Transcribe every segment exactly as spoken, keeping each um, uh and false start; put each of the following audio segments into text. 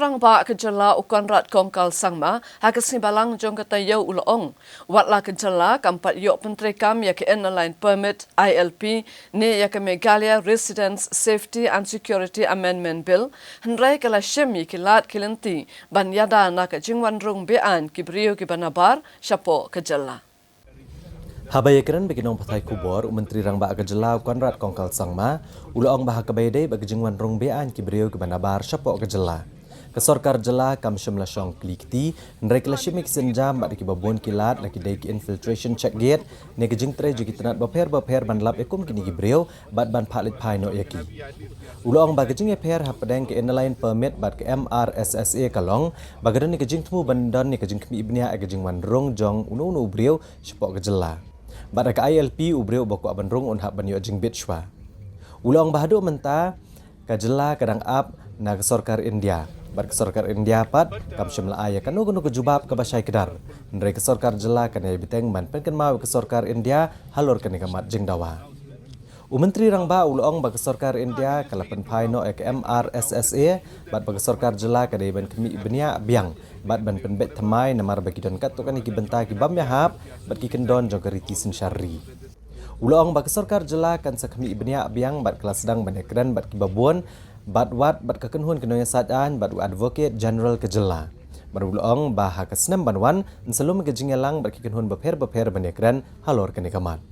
Rangbah ka jylla u Conrad Kongkal Sangma, ha ka sngi Balang jong ka taïew u la ong, wat la ka jylla kam pat ïoh pyntreikam ïa ka Inner Line Permit, I L P, ne ïa ka Meghalaya Residents Safety and Security Amendment Bill, hynrei ka la shim ïa ki lad ki lynti ban ïada na ka jingwan rung beaiñ ki briew kiba nabar shapoh ka jylla. Haba ïakren bad ki nongpathai khubor, u Myntri Rangbah ka jylla u Conrad Kongkal Sangma u la ong ba ha kaba ïadei bad ka jingwan rung beaiñ ki briew kiba nabar shapoh ka jylla, ka sorkar jylla kam shym la shong kli kti, hynrei ka la shim ïa ki sienjam bad kiba bun ki lad, la ki dei ki infiltration check gate ne ka jingtrei jong ki tnat bapher bapher ban lap ïa kum kine ki briew bad ban phah leit phai noh ïa ki. U la ong ba ka jingïapher hapdeng ka Inner Line Permit bad ka M R S S A ka long ba ka don ïa ka jingthmu ban don ïa ka jingkhmih bniah ïa ka jingwan rung jong uno uno u briew shapoh ka jylla. Bad ha ka I L P u briew uba kwah ban rung un hap ban ïoh jingbit shuwa. U la ong ba haduh mynta ka jylla ka dang ap na ka sorkar India, bad ka sorkar India pat kam shym la ai ïa kano kano ka jubab kaba shai kdar. Hynrei ka sorkar jylla kan ïai bteng ban pynkynmaw ïa ka sorkar India halor kane ka mat jingdawa. U Myntri Rangbah u la ong ba ka sorkar India ka la pynphai noh ïa ka M R S S A bad ba ka sorkar jylla ka dei ban khmih bniah biang bad ban pynbeit thymmai namar ba ki don katto katne ki bynta ki bym ïahap bad ki kyndon jong ka riti synshar ri. U la ong ba ka sorkar jylla kan sa khmih bniah biang bad ka la sdang ban ïakren bad kiba bun bad wat bad ka kynhun ki nongïasaid aiñ bad u Advocate General ka jylla. Bad u la ong ba ha ka snem ban wan yn sa lum ka jingïalang bad ki kynhun bapher bapher ban ïakren halor kane ka mat.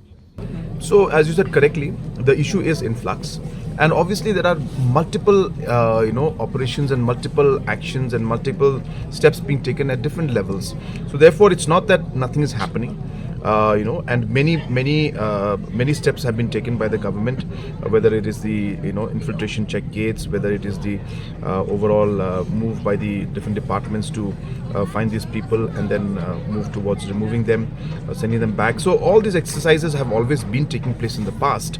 So, as you said correctly, the issue is in flux, and obviously there are multiple, uh, you know, operations and multiple actions and multiple steps being taken at different levels. So, therefore, it's not that nothing is happening. Uh, you know, and many, many, uh, many steps have been taken by the government, uh, whether it is the, you know, infiltration check gates, whether it is the uh, overall uh, move by the different departments to uh, find these people and then uh, move towards removing them, uh, sending them back. So all these exercises have always been taking place in the past.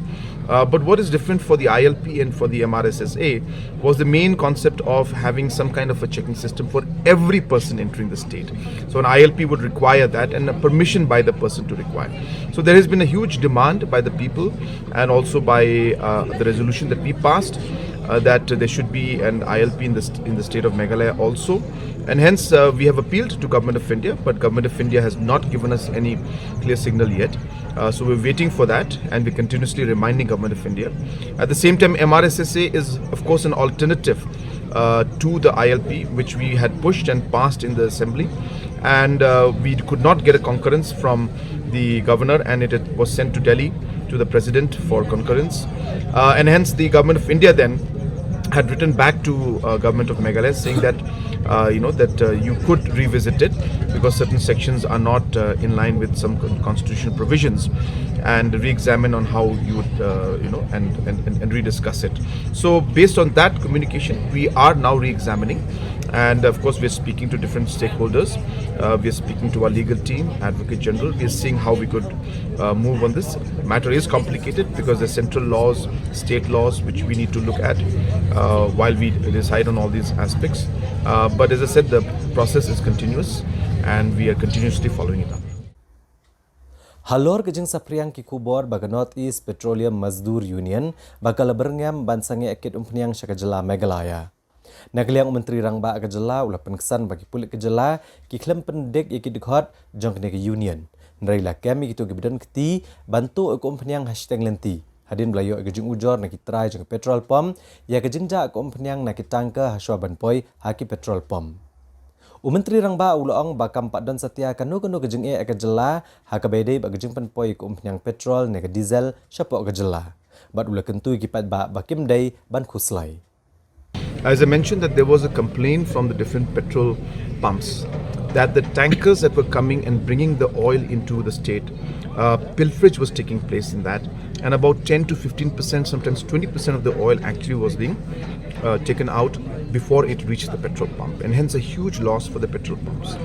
Uh, but what is different for the I L P and for the M R S S A was the main concept of having some kind of a checking system for every person entering the state. So an I L P would require that, and a permission by the person to require. So there has been a huge demand by the people and also by uh, the resolution that we passed, uh, that there should be an I L P in the st- in the state of Meghalaya also, and hence uh, we have appealed to Government of India, but Government of India has not given us any clear signal yet. Uh, so we're waiting for that, and we're continuously reminding Government of India. At the same time, M R S S A is, of course, an alternative uh, to the I L P, which we had pushed and passed in the assembly, and uh, we could not get a concurrence from the governor, and it, it was sent to Delhi to the president for concurrence, uh, and hence the government of India then had written back to uh, government of Meghalaya saying that uh, you know that uh, you could revisit it because certain sections are not uh, in line with some con- constitutional provisions, and re-examine on how you would uh, you know and, and and and rediscuss it. So based on that communication, we are now re-examining, and of course we're speaking to different stakeholders. Uh, we're speaking to our legal team, Advocate General. We're seeing how we could uh, move on this. Matter is complicated because there's central laws, state laws, which we need to look at uh, while we decide on all these aspects. Uh, but as I said, the process is continuous, and we are continuously following it up. Halor ka jingsaphriang ki khubor ba ka North East Petroleum Mazdoor Union ba ka la byrngem ban sangeh kit umphniang sha ka jylla Meghalaya. Na ka liang u Myntri Rangbah ka jylla u la pynksan ba ki pulit ka jylla ki khlem pyndik ïa ki dkhot jong kane ka union. Hynrei la kem ïa kito kiba don kti ban tuh ïa ka umphniang ha shiteng lynti hadien ba la ïoh ïa ka jingujor na ki trai jong ka petrol pump ïa ka jingjah ka umphniang na ki tanker ha shuwa ban poi ha ki petrol pump. U Myntri Rangbah u la ong ba kam pat don satia kano kano ka jingeh ha ka jylla ha kaba ïadei bad ka jingpynpoi ka umphniang petrol ne ka diesel shapoh ka jylla. Bad u la kyntu ïa ki paidbah ba kim dei ban khuslai. As I mentioned, that there was a complaint from the different petrol pumps that the tankers that were coming and bringing the oil into the state, uh, pilferage was taking place in that, and about ten to fifteen percent, sometimes twenty percent of the oil actually was being uh, taken out before it reached the petrol pump, and hence a huge loss for the petrol pumps.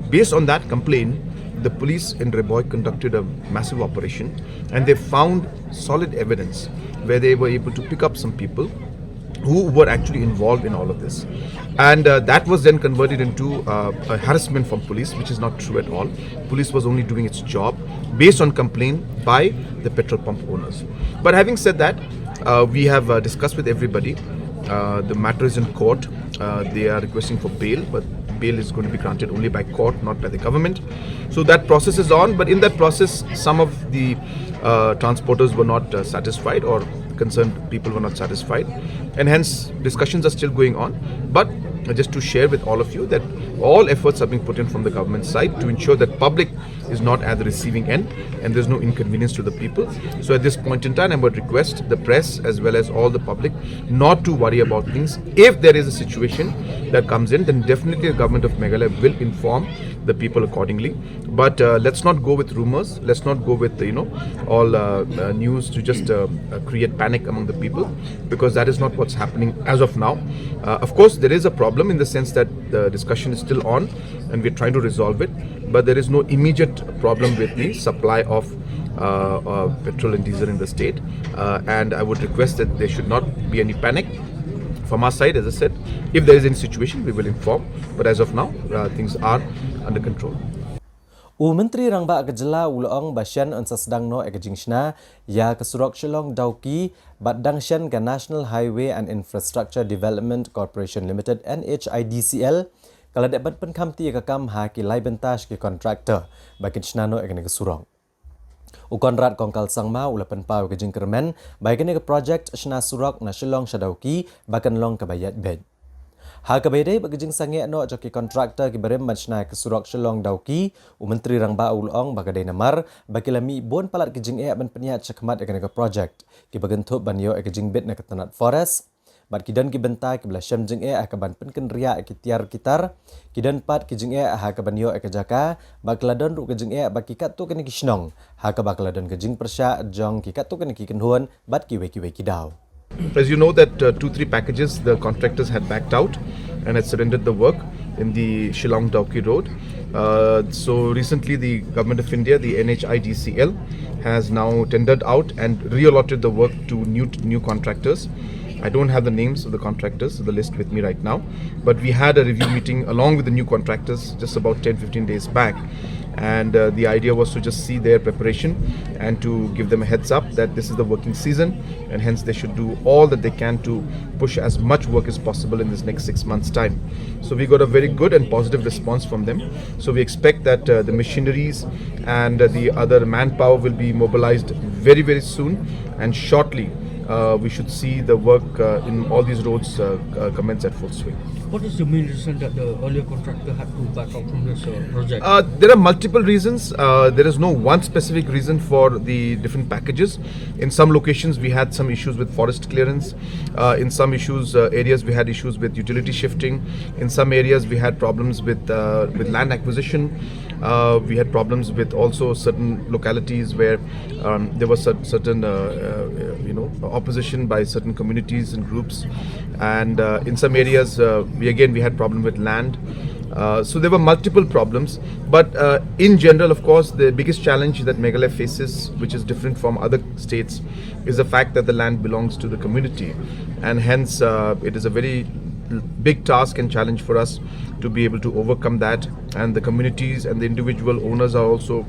Based on that complaint, the police in Ri Bhoi conducted a massive operation, and they found solid evidence where they were able to pick up some people who were actually involved in all of this. And uh, that was then converted into uh, a harassment from police, which is not true at all. Police was only doing its job based on complaint by the petrol pump owners. But having said that, uh, we have uh, discussed with everybody. Uh, the matter is in court. Uh, they are requesting for bail, but bail is going to be granted only by court, not by the government. So that process is on, but in that process, some of the uh, transporters were not uh, satisfied, or concerned people were not satisfied, and hence discussions are still going on. But uh, just to share with all of you that all efforts are being put in from the government side to ensure that public is not at the receiving end and there's no inconvenience to the people. So at this point in time, I would request the press as well as all the public not to worry about things. If there is a situation that comes in, then definitely the government of Meghalaya will inform the people accordingly. But uh, let's not go with rumors. Let's not go with, you know, all uh, uh, news to just uh, uh, create panic among the people, because that is not what's happening as of now. Uh, of course, there is a problem in the sense that the discussion is still on and we're trying to resolve it. But there is no immediate problem with the supply of uh, uh, petrol and diesel in the state. Uh, and I would request that there should not be any panic from our side. As I said, if there is any situation, we will inform. But as of now, uh, things are under control. U Myntri Rangbah ka jylla u la ong ba shen yn sa sdang noh ïa ka jingshna ïa ka surok Shillong Dawki bad dang shen ka National Highway and Infrastructure Development Corporation Limited, N H I D C L, ka la dep ban pynkham ti ïa ka kam ha ki lai bynta sha ki contractor ba kin shna noh ïa kane ka surok. U Conrad Kongkal Sangma u la pynpaw ïa ka jingkyrmen ba ïa kane ka project shna surok na Shillong sha Dawki ba kan long kaba ïaid beit. Ha kaba ïadei bad ka jingsangeh noh jong ki contractor kiba rim ban shna ïa ka surok Shillong Dawki, u Myntri Rangbah u la ong ba ka dei namar ba ki la mih bun palat ki jingeh ban pynïaid shakhmat ïa kane ka project, kiba kynthup ban ïoh ïa ka jingbit na ka tnat forest. Bad ki don ki bynta kiba la shem jingeh ha kaban pynkynriah ïa ki tiar ki tar. Ki don pat ki jingeh ha kaban ïoh ïa ka jaka, bad ka la don ruh ka jingeh bad ki katto katne ki shnong ha kaba ka la don ka jingpyrshah jong ki katto katne ki kynhun bad kiwei kiwei ki daw. As you know that uh, two, three packages, the contractors had backed out and had surrendered the work in the Shillong Dawki Road. Uh, so recently, the Government of India, the N H I D C L, has now tendered out and reallotted the work to new, new contractors. I don't have the names of the contractors, the list with me right now, but we had a review meeting along with the new contractors just about ten, fifteen days back. And uh, the idea was to just see their preparation and to give them a heads up that this is the working season, and hence they should do all that they can to push as much work as possible in this next six months' time. So we got a very good and positive response from them. So we expect that uh, the machineries and uh, the other manpower will be mobilized very, very soon, and shortly uh, we should see the work uh, in all these roads uh, uh, commence at full swing. What is the main reason that the earlier contractor had to back out from this uh, project? Uh, there are multiple reasons. Uh, there is no one specific reason for the different packages. In some locations, we had some issues with forest clearance. Uh, in some issues, uh, areas, we had issues with utility shifting. In some areas, we had problems with uh, with land acquisition. Uh, we had problems with also certain localities where um, there was cer- certain uh, uh, you know, opposition by certain communities and groups, and uh, in some areas uh, we again we had problem with land. Uh, so there were multiple problems, but uh, in general, of course, the biggest challenge that Meghalaya faces, which is different from other states, is the fact that the land belongs to the community, and hence uh, it is a very big task and challenge for us to be able to overcome that. And the communities and the individual owners are also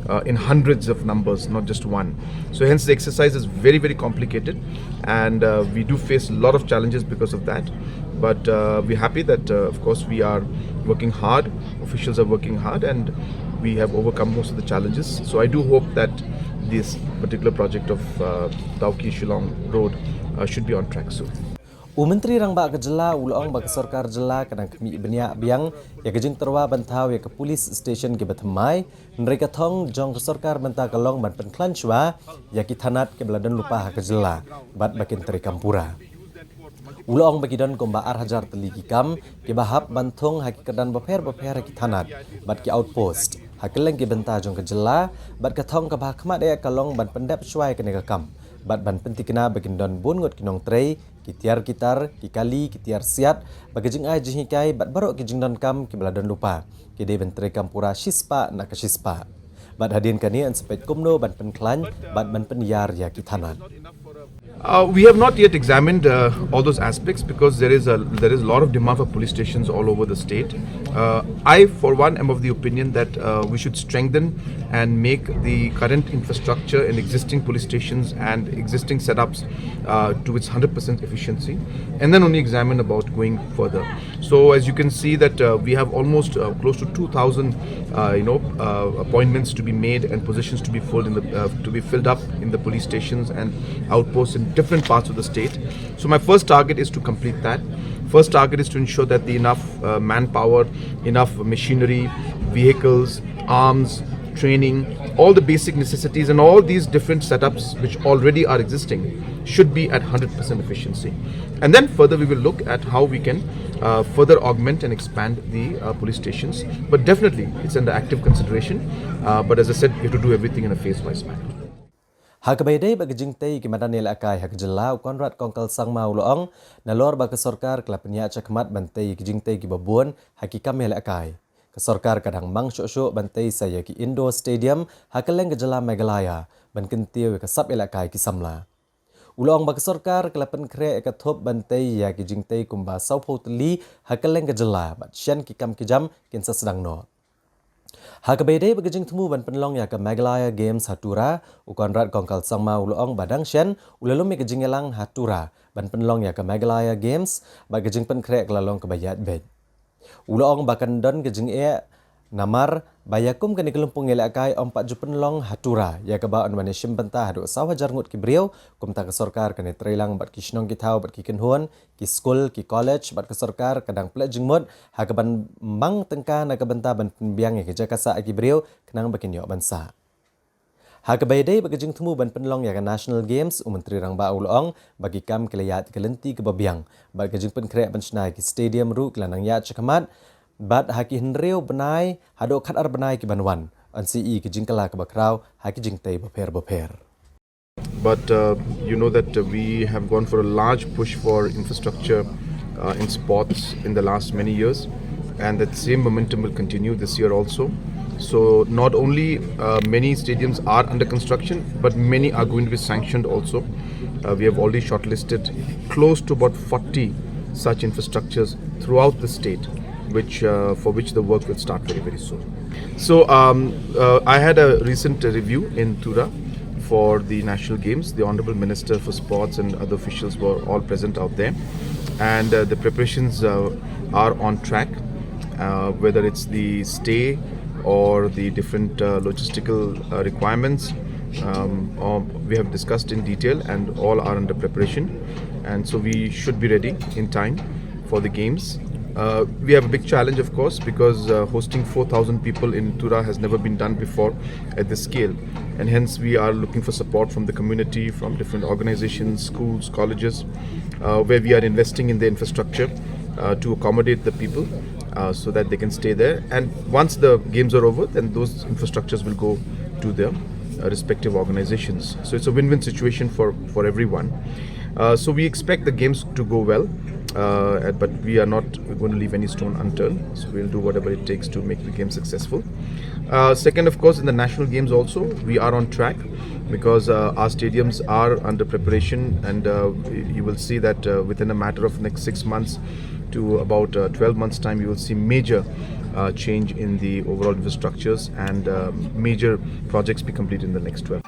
uh, in hundreds of numbers, not just one. So hence the exercise is very, very complicated, and uh, we do face a lot of challenges because of that. But uh, we're happy that, uh, of course, we are working hard. Officials are working hard, and we have overcome most of the challenges. So I do hope that this particular project of uh, Dawki Shillong Road uh, should be on track soon. U Myntri Rangbah ka jylla u la ong ba ka sorkar jylla ka dang khmih bniah biang ïa ka jingtyrwa ban thaw ïa ka police station kiba thymmai, hynrei ka thong jong ka sorkar mynta ka long ban pynkhlaiñ shuwa ïa ki thanat kiba la don lypa ha ka jylla bad ba kin treikam pura. U la ong ba ki don kumba ar hajar tylli ki kam kiba hap ban thung ha ki kyrdan bapher bapher ha ki thanat bad ki outpost ha kylleng ki bynta jong ka jylla, bad ka thong kaba khmat eh ka long ban pyndep shuwa ïa kane ka kam bad ban pyntikna ba kin don bun ngut ki nongtrei, ki tiar ki tar, ki kali, ki tiar siat, ba ka jingai jinghikai bad baroh ki jingdonkam kiba la don lypa ki dei ban treikam pura shispah na ka shispah. Bad hadien kane yn sa peit kumno ban pynkhlaiñ bad ban pynïar ïa ki thanat. Uh, we have not yet examined uh, all those aspects because there is a there is a lot of demand for police stations all over the state. Uh, I, for one, am of the opinion that uh, we should strengthen and make the current infrastructure in existing police stations and existing setups uh, to its hundred percent efficiency, and then only examine about going further. So, as you can see, that uh, we have almost uh, close to two thousand, uh, you know, uh, appointments to be made and positions to be filled in the uh, to be filled up in the police stations and outposts in different parts of the state. So, my first target is to complete that. First target is to ensure that the enough uh, manpower, enough machinery, vehicles, arms, training, all the basic necessities, and all these different setups which already are existing should be at hundred percent efficiency. And then further, we will look at how we can uh, further augment and expand the uh, police stations. But definitely, it's under active consideration. Uh, but as I said, we have to do everything in a phase-wise manner. Ha kaba ïadei bad ka jingtei ki madan ïalehkai ha ka jylla, u Conrad Kongkal Sangma u la ong, nalor ba ka sorkar ka la pynïaid shakhmat ban tei ki jingtei kiba bun ha ki kam ïalehkai, ka sorkar ka dang mang shuh shuh ban tei sa ïa ki indoor stadium ha kylleng ka jylla Meghalaya ban kyntiew ïa ka sap ïalehkai ki samla. U la ong ba ka sorkar ka la pynkhreh ïa ka thup ban tei ïa ki jingtei kumba sawphew tylli ha kylleng ka jylla bad shen ki kam ki jam kin sa sdang noh. Ha kaba ïadei bad ka jingthmu ban pynlong ïa ka Meghalaya Games ha Tura, u Conrad Kongkal Sangma u la ong ba dang shen u la lum ïa ka jingïalang ha Tura ban pynlong ïa ka Meghalaya Games bad ka jingpynkhreh ka la long kaba ïaid beit. U la ong ba kan don ka jingeh namar ba ïa kum kane ka lympung ïalehkai ym pat ju pynlong ha Tura, ïa kaba yn wan ïashim bynta haduh saw hajar ngut ki briew. Kumta ka sorkar kan ïatreilang bad ki shnong ki thaw bad ki kynhun, ki skul, ki college, bad ka sorkar ka dang pynleit jingmut ha kaban mang tyngka na ka bynta ban pynbiang ïa ka jaka sah ki briew khnang ba kin ïoh ban sah. Ha kaba ïadei bad ka jingthmu ban pynlong ïa ka National Games, u Myntri Rangbah u la ong ba ki kam ki la ïaid ka lynti kaba biang bad ka jingpynkhreh ban shna ïa ki stadium ruh ki la nang ïaid shakhmat, bad ha ki hynriew bnai haduh khatar bnai ki ban wan, yn sa ïohi ka jingkylla kaba khraw ha ki jingtei bapher bapher. But uh, you know that uh, we have gone for a large push for infrastructure uh, in sports in the last many years, and that same momentum will continue this year also. So not only uh, many stadiums are under construction, but many are going to be sanctioned also. Uh, we have already shortlisted close to about forty such infrastructures throughout the state, which uh, for which the work will start very, very soon. So um, uh, I had a recent review in Tura for the National Games. The Honorable Minister for Sports and other officials were all present out there, and uh, the preparations uh, are on track. Uh, whether it's the stay or the different uh, logistical uh, requirements, um, or we have discussed in detail, and all are under preparation, and so we should be ready in time for the games. Uh, we have a big challenge, of course, because uh, hosting four thousand people in Tura has never been done before at this scale, and hence we are looking for support from the community, from different organizations, schools, colleges, uh, where we are investing in the infrastructure uh, to accommodate the people uh, so that they can stay there. And once the games are over, then those infrastructures will go to the uh, respective organizations. So it's a win-win situation for, for everyone. Uh, so we expect the games to go well, uh, but we are not going to leave any stone unturned. So we'll do whatever it takes to make the game successful. Uh, second, of course, in the national games also, we are on track because uh, our stadiums are under preparation, and uh, you will see that uh, within a matter of next six months to about uh, twelve months' time, you will see major uh, change in the overall infrastructures and uh, major projects be completed in the next twelve.